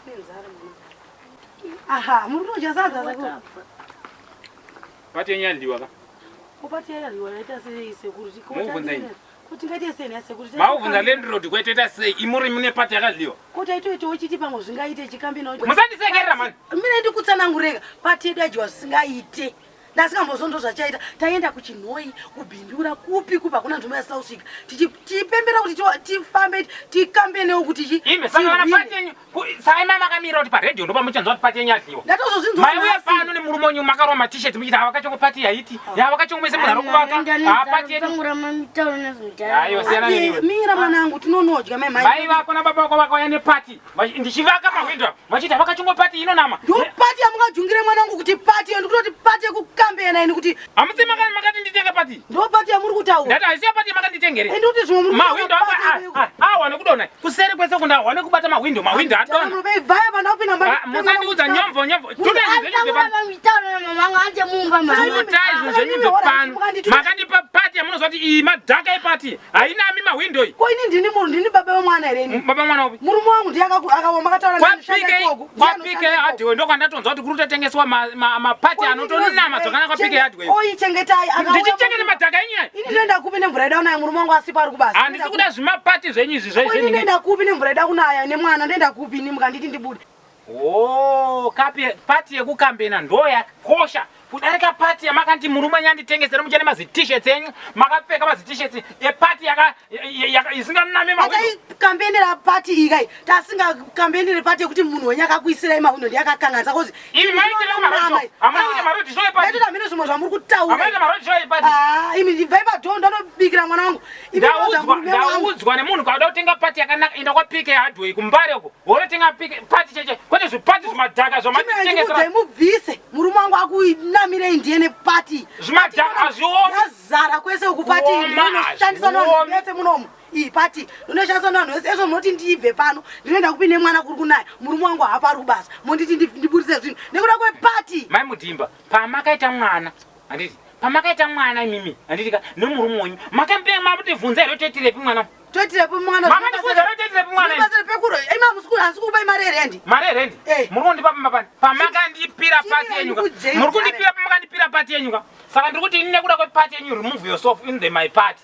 Nenzara mwana. Aha, muri kutodya sadza sekuru. Pati yenyu yadyiwa ka? Ko pati yadyiwa yaita sei sekuru? Mubvunza ini. Ko tingaite sei nhai sekuru? Maubvunza landlord kwetoita sei? Imuri mune pati yakadyiwa. Ko taitoitawo chiti pamwe zvingaite chikambi nawo. Musandisekerera mani. Mire ndikutsanangureka. Pati yedu yadyiwa zvisingaite. Ndasingambozvo ndozvachaita. Taenda kuChinhoyi, kuBindura, kupi kupi hakuna nzvimbo yasina kusvika. Tichipembera kuti tifambe tikambenewo kuti chi. Imi saka kana pati yenyu Saka imai makamira kuti paredhiyo ndopamuchanzwa kuti pati yenyu yadyiwa. Ndatozozvinzwa. Maiuya pano nemurume wenyu makarova matisheti muchiti ava kachongo pati yaiti. Yava kachongo mese munhu ari kuvaka. Haa pati yedu. Ayo siyana neniwe. Mira mwanangu tinonodya mai mai. Mai vako nababa vako vakauya nepati. Ndichivaka mahwindo apa. Vachiti ava kachongo pati inonama. Ndo pati yamungajungire mwanangu kuti pati iyo ndikutoti pati yekukambena ini kuti. Hamusi makati nditenge pati. Ndo pati yamuri kutaura. Ndati haisi pati yamakanditengere. Ende kuti zvimwe muri mahwindo anga awa nekudonha. Kuseri kwese kunda awane kubata mahwindo, mahwindo adonha. Munobvaya vana kupinda mba. Musandiudza nyomvo nyomvo. Tutai zvinhu zvenyu pano. Tutai zvinhu zvenyu pano. Makandipa pati yamunoziva kuti iyi madhaka epati. Hainami mahwindo iyi. Ko ini ndini munhu ndini baba vemwana here ini? Baba mwana upi? Murume wangu ndiye akawa makataura naye. KwaPK Hardware ndokwandatonzwa kuti kuri kutotengeswa mapati anotonama zvakanaka kwaPK Hardware. Oyi chengetai akauya. Ndichichengeta madhaka enyu aya. Ini ndinoenda kupi nemvura ida kunaya murume wangu asipo ari kubasa. Handisi kuda zvimapati zvenyu izvi zve. Ini ndinoenda kupi nemvura ida kunaya nemwana ndoenda kupi ini mukanditi ndibude. Oh, kapi pati yekukambena ndo yakosha kudarika pati yamakandi murume nyanditengesera muchene mazi t-shirts enyu makapfeka mazi t-shirts epati yaka isinganami mahwindo. Kambenera pati iyi kai tasinga kambenere pati yekuti munhu wenyu akakuisirai mahwindo ndiye akakanganisa kozi Imi maitira kumaroad show. Hamuna kuita maroad show epati. Ndaitoita mhino zvimwe zvamuri kutaura. Hamaita maroad show epati. Ah, imi ndibvai padhoo ndonobikira mwana wangu. Imi Ndaudzwa ndaudzwa nemunhu kauda kutenga pati yakanaka enda kwa PK Hardware kuMbare uko. Wonotenga PK pati cheche kwete zvipati zvimadhaka zvamatitengesera. Mubvise murume wangu akunamirei ndiye nepati. Zvimadhaka hazvioni. Yazara kwese uku pati inoshandiswa nevanhu vese munomu. Iyi pati inoshandiswa nevanhu vese ezvo munoti ndibve pano ndinoenda kupi nemwana kuri kunaya murume wangu haapo ari kubasa monditi ndiburitse zvinhu nekuda kwepati. Mai Mudhimba pamakaita mwana handiti pamakaita mwana imimi handiti ka nemurume wenyu makambe mamutivhunza here toitirepi mwana toitirepi mwana makandibvunza here toitirepi mwana basa pekuro imi hamusi kukupai mari yerendi mari yerendi eh. muri kundipa pamapani pamakandipira pati yenyu ka muri kundipira pamakandipira pati yenyu ka saka ndiri kuti ini nekuda kwepati yenyu remove yourself in the my party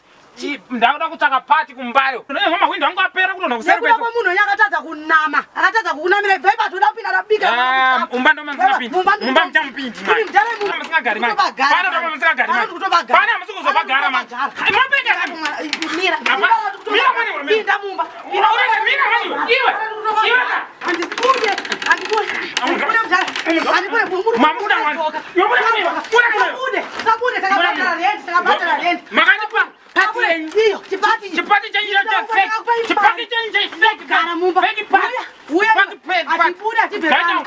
Ndakuda kutsvaka party kuMbare. Unoona mahwindo angu apera kudonha kuseri kwetu. Nekuda kwemunhu wenyu akatadza kunama, akatadza kukunamira ibvai patoda kupinda ndabika. Ah, mumba ndo mamusingapindi. Mumba muchamupindi manje. Mudhara musingagari manje. Pano ndo mamusingagari manje. Pano hamusi kuzopagara manje. Mapinda mira. Mira manje. Pinda mumba. Mira mira manje. Iwe. Iwe. Handibude. Handibude. Handibude mudhara. Handibude. Mamuda mwana. Yobuda mwana. Buda mwana. Sabude. Sabude takabhadhara rent, takabhadhara rent. Makandipa pati yenyu. Iyo, chipati. Chipati chenyu cha fake. Chipati chenyu cha fake. Gara mumba. Fake party. Uya. Fake party. Atibude atibve pano.